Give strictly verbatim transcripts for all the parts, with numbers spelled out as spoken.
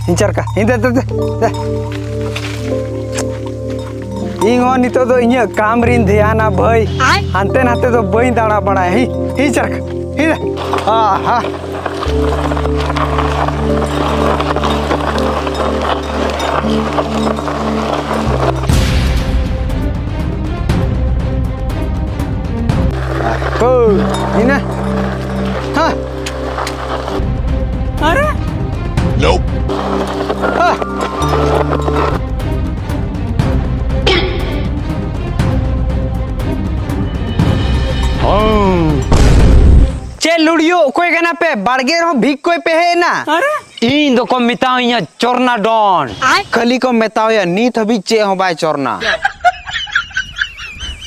ᱤᱧ ᱪᱟᱨᱠᱟ, ᱤᱧ ᱫᱮ, ᱫᱮ, ᱫᱮ, ᱫᱮ᱾ ᱤᱧ ᱦᱚᱸ ᱱᱤᱛᱚᱜ ᱫᱚ ᱤᱧᱟᱹᱜ ᱠᱟᱢ ᱨᱤᱧ ᱫᱷᱮᱭᱟᱱᱟ ᱵᱷᱟᱹᱭ᱾ ᱟᱭ? ᱦᱟᱱᱛᱮ ᱱᱟᱛᱮ ᱫᱚ ᱵᱟᱹᱧ ᱫᱟᱬᱟ ᱵᱟᱲᱟᱭᱟ᱾ ᱦᱤ, ᱦᱤ ᱪᱟᱨᱠᱟ, ᱦᱤ ᱫᱮ᱾ ᱟᱦᱟ᱾ ᱦᱳᱭ, ᱤᱱᱟᱹ᱾ ᱦᱟ᱾ ᱟᱨᱮ? Nope. ᱦᱟ᱾ ᱦᱚᱸ᱾ ᱪᱮᱫ ᱞᱩᱲᱤᱭᱳ, ᱚᱠᱚᱭ ᱠᱟᱱᱟ ᱯᱮ? ᱵᱟᱲᱜᱮ ᱨᱮᱦᱚᱸ ᱵᱷᱤᱠ ᱠᱚᱭ ᱯᱮ ᱦᱮᱡ ᱮᱱᱟ? ᱟᱨᱮ? ᱤᱧ ᱫᱚᱠᱚ ᱢᱮᱛᱟᱣᱤᱧᱟ ᱪᱚᱨᱱᱟ ᱰᱚᱱ᱾ ᱠᱷᱟᱹᱞᱤ ᱠᱚ ᱢᱮᱛᱟᱣᱟᱭᱟ, ᱱᱤᱛ ᱦᱟᱹᱵᱤᱡ ᱪᱮᱫ ᱦᱚᱸ ᱵᱟᱭ ᱪᱚᱨᱱᱟ᱾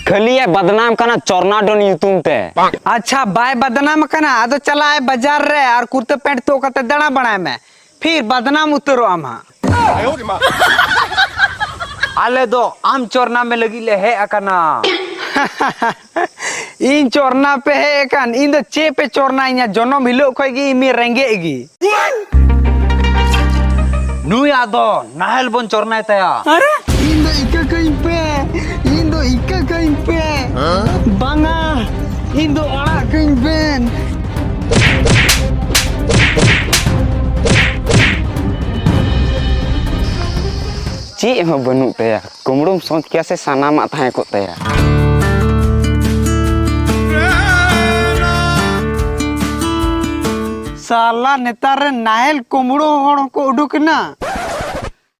ᱠᱷᱟᱹᱞᱤ ᱮ ᱵᱟᱫᱱᱟᱢ ᱠᱟᱱᱟ ᱪᱚᱨᱱᱟ ᱰᱚᱱ ᱧᱩᱛᱩᱢ ᱛᱮ᱾ ᱟᱪᱪᱷᱟ, ᱵᱟᱭ ᱵᱟᱫᱱᱟᱢ ᱠᱟᱱᱟ, ᱟᱫᱚ ᱪᱟᱞᱟᱜ ᱟᱭ ᱵᱟᱡᱟᱨ ᱨᱮ ᱟᱨ ᱠᱩᱨᱛᱟᱹ ᱯᱮᱱᱴ ᱛᱩᱫ ᱠᱟᱛᱮ ᱫᱟᱬᱟ ᱵᱟᱲᱟᱭ ᱢᱮ, ᱯᱷᱤᱨ ᱵᱟᱫᱱᱟᱢ ᱩᱛᱟᱹᱨᱚᱜ ᱟᱢ ᱦᱟᱸᱜ᱾ ᱟᱞᱮ ᱫᱚ ᱟᱢ ᱪᱚᱨᱱᱟ ᱢᱮ ᱞᱟᱹᱜᱤᱫ ᱞᱮ ᱦᱮᱡ ᱟᱠᱟᱱᱟ᱾ ᱤᱧ ᱪᱚᱨᱱᱟ ᱯᱮ ᱦᱮᱡ ᱟᱠᱟᱱ, ᱤᱧ ᱫᱚ ᱪᱮᱫ ᱯᱮ ᱪᱚᱨᱱᱟᱧᱟ? ᱡᱚᱱᱚᱢ ᱦᱤᱞᱳᱜ ᱠᱷᱚᱡ ᱜᱮ ᱤᱧ ᱢᱤᱫ ᱨᱮᱸᱜᱮᱡ ᱜᱮ᱾ ᱱᱩᱭᱟᱜ ᱫᱚ ᱱᱟᱦᱮᱞ ᱵᱚᱱ ᱪᱚᱨᱱᱟᱭ ᱛᱟᱭᱟ᱾ ᱤᱧ ᱫᱚ ᱤᱠᱟᱹ ᱠᱟᱹᱧ ᱯᱮ, ᱤᱧ ᱫᱚ ᱤᱠᱟᱹ ᱠᱟᱹᱧ ᱯᱮ᱾ ᱵᱟᱝᱟ, ᱤᱧ ᱫᱚ ᱟᱲᱟᱜ ᱠᱟᱹᱧ ᱵᱮᱱ᱾ ᱪᱮᱫ ᱦᱚᱸ ᱵᱟᱹᱱᱩᱜ ᱛᱟᱭᱟ, ᱠᱩᱢᱲᱩᱢ ᱥᱚᱪ ᱠᱮᱭᱟ ᱥᱮ ᱥᱟᱱᱟᱢᱟᱜ ᱛᱟᱦᱮᱸ ᱠᱚᱜ ᱛᱟᱭᱟ᱾ ᱥᱟᱞᱟ, ᱱᱮᱛᱟᱨ ᱨᱮᱱ ᱱᱟᱦᱮᱞ ᱠᱩᱢᱲᱩ ᱦᱚᱲ ᱦᱚᱸᱠᱚ ᱩᱰᱩᱠ ᱮᱱᱟ᱾